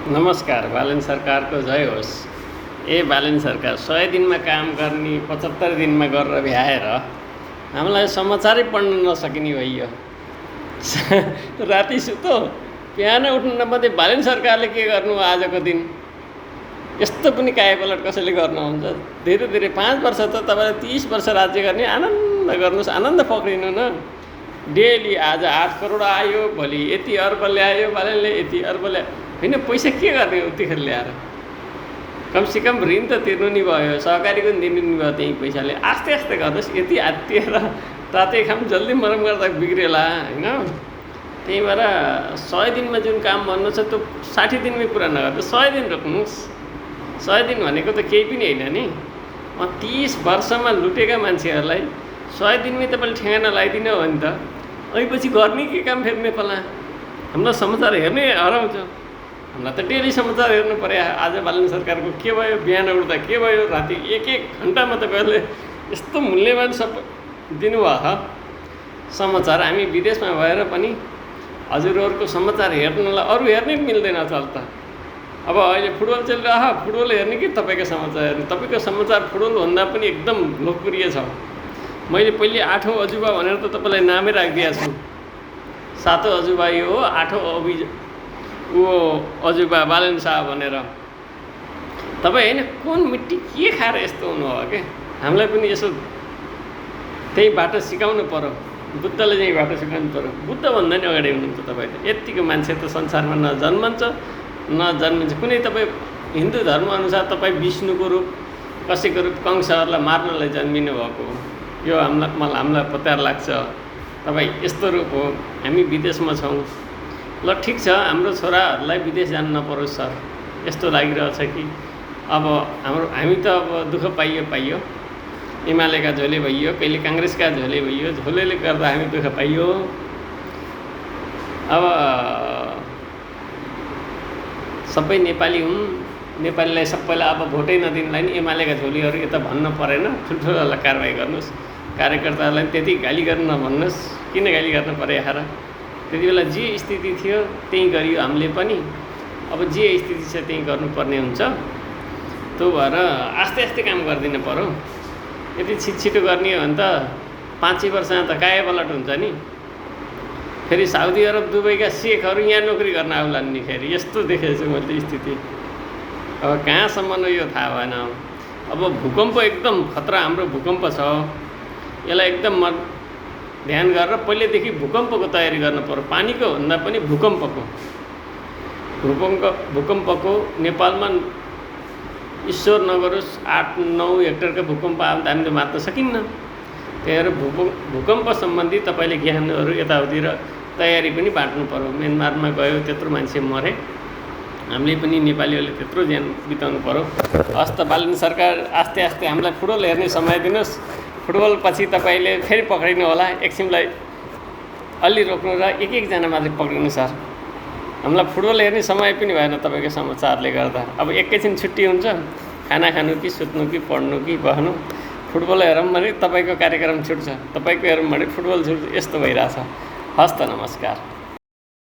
नमस्कार। बालन सरकारको जय होस्। बालन सरकार 100 दिनमा काम गर्ने 75 दिनमा गरेर भ्याएर हामीलाई समाचारै पढ्न नसकिने भइयो। राति सुतो बिहान उठ्नु नपर्ने बालन सरकारले के गर्नु आजको दिन। यस्तो पनि कायापलट कसैले गर्नुहुन्छ। धीरे धीरे 5 वर्ष त तपाईँले 30 वर्ष राज्य गर्ने आनन्द गर्नुहोस्, आनन्द पक्रिनु न। डेली आज 8 करोड आयो, भोलि यति अर्ब ल्यायो, बालनले यति अर्ब ल्यायो। होइन, पैसा के गर्ने उतिखेर ल्याएर? कमसेकम ऋण त तिर्नु नि भयो, सहकारीको नि दिनु नि भयो। त्यही पैसाले आस्ते आस्ते गर्नुहोस्। यति हात्तिएर रातै खाम जल्दी मरम गर्दा बिग्रेला होइन। त्यही भएर 100 दिनमा जुन काम भन्नु छ त्यो 60 दिनमै पुरा नगर्दा 100 दिन रोक्नुहोस्। 100 दिन भनेको त केही पनि होइन नि। 30 वर्षमा लुटेका मान्छेहरूलाई 100 दिनमै तपाईँले ठेगाना लगाइदिनु हो भने त अहिले गर्ने के काम फेरि नेपालमा? हामीलाई समाचार हेर्नै हराउँछ। हामीलाई त डेली समाचार हेर्नु पर्यो। आज बालन सरकारको के भयो, बिहान उठ्दा के भयो, राति एक घन्टामा तपाईँहरूले यस्तो मूल्यवान सब दिनुभयो समाचार। हामी विदेशमा भएर पनि हजुरहरूको समाचार हेर्नलाई अरू हेर्नै मिल्दैन चल्ता। अब अहिले फुटबल चलिरह, फुटबल हेर्ने कि तपाईँको समाचार हेर्ने? तपाईँको समाचार फुटबलभन्दा पनि एकदम लोकप्रिय छ। मैले पहिले 8औँ अजुबा भनेर त तपाईँलाई नामै राखिदिएको छु। 7औँ अजुबा यो हो, 8औँ अजुबा बालन शाह भनेर। तपाईँ होइन कुन मिट्टी के खाएर यस्तो हुनुभयो क्या? हामीलाई पनि यसो त्यही बाटो सिकाउनु पऱ्यो। बुद्धले चाहिँ बाटो सिकाउनु पऱ्यो। बुद्धभन्दा नि अगाडि हुनुहुन्छ तपाईँ त। यत्तिको मान्छे त संसारमा नजन्मिन्छ। कुनै तपाईँ हिन्दू धर्मअनुसार तपाईँ विष्णुको रूप, कसैको रूप कंसहरूलाई मार्नलाई जन्मिनु भएको हो। यो हामीलाई पत्यार लाग्छ। तपाईँ यस्तो रूप हो। हामी विदेशमा छौँ। ल ठिक छ, हाम्रो छोराहरूलाई विदेश जानु नपरोस् सर, यस्तो लागिरहेछ कि अब हामी त अब दुःख पाइयो। एमालेका झोले भइयो, कहिले काङ्ग्रेसका झोले भइयो। झोलेले गर्दा हामी दुःख पाइयो। अब सबै नेपाली हुन्, नेपालीलाई सबैलाई अब भोटै नदिनलाई नि एमालेका झोलीहरू यता भन्न परेन। ठुल्ठुलोलाई कारवाही गर्नुहोस्। कार्यकर्ताहरूलाई त्यति गाली गर्नु नभन्नुहोस्। किन गाली गर्नु पऱ्यो यार? त्यति बेला जे स्थिति थियो त्यही गरियो हामीले पनि। अब जे स्थिति छ त्यही गर्नुपर्ने हुन्छ। त्यो भएर आस्ते आस्ते काम गरिदिनु पऱ्यो। यदि छिटो गर्ने हो भने त 5 वर्षमा त कायापलट हुन्छ नि। फेरि साउदी अरब दुबईका शेखहरू यहाँ नोकरी गर्न आउलान् नि फेरि। यस्तो देखेको छु मैले स्थिति। अब कहाँसम्म यो थाहा भएन। अब भूकम्प एकदम खतरा, हाम्रो भूकम्प छ। यसलाई एकदम ध्यान गरेर पहिलेदेखि भूकम्पको तयारी गर्नु पर्यो। पानीको भन्दा पनि भूकम्पको नेपालमा ईश्वर नगरोस् 8-9 हेक्टरको भूकम्प आयो भने हामीले मात्र सकिन्न। त्यही भएर भूकम्प सम्बन्धी तपाईँले ज्ञानहरू यताउति र तयारी पनि बाँड्नु पर्यो। म्यानमारमा गयो, त्यत्रो मान्छे मरे। हामीले पनि नेपालीहरूले त्यत्रो ज्यान बिताउनु पर्यो। हस् त बालन सरकार, आस्ते आस्ते हामीलाई फुटबल हेर्ने समय दिनुहोस्। फुटबल पछि तपाईँले फेरि पक्रिनु होला। एकछिनलाई अलि रोक्नु र एकजना मात्रै पक्रिनु सर। हामीलाई फुटबल हेर्ने समय पनि भएन तपाईँको समाचारले गर्दा। अब एकैछिन छुट्टी हुन्छ, खाना खानु कि सुत्नु कि पढ्नु कि बस्नु। फुटबल हेरौँ भने तपाईँको कार्यक्रम छुट्छ, तपाईँको हेरौँ भने फुटबल छुट्छ। यस्तो भइरहेछ। हस् त, नमस्कार।